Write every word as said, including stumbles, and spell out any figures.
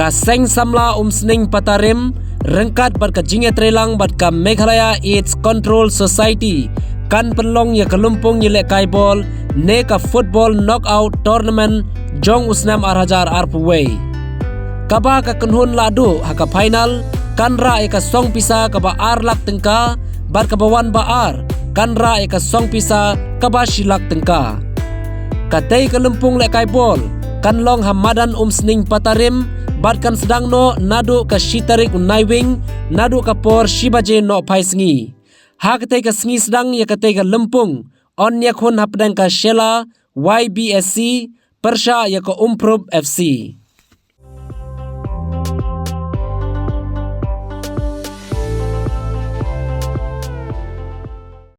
Ka Seng Samla Umsning Patarim ryngkat bad ka jingïatreilang bad ka Meghalaya AIDS Control Society kan pynlong ïa ka lympung ïalehkai bol ne ka football knockout tournament jong u snem ar hajar arphew wei. Kaba ka kynhun la duh ha ka final kan rah ïa ka song pisa kaba ar lak tyngka bad kaba wan ba ar kan rah ïa ka song pisa kaba shi lak tyngka. Katei ka lympung lehkai bol kan long ha madan Umsning Patarim bad kan sdang noh naduh ka shi tarik u Naiwieng naduh ka por shi baje nohphai sngi. Ha katei ka sngi sdang ïa katei ka lympung yn ïakhun hapdeng ka Shella Y B S C pyrshah ïa ka Umphrup F C.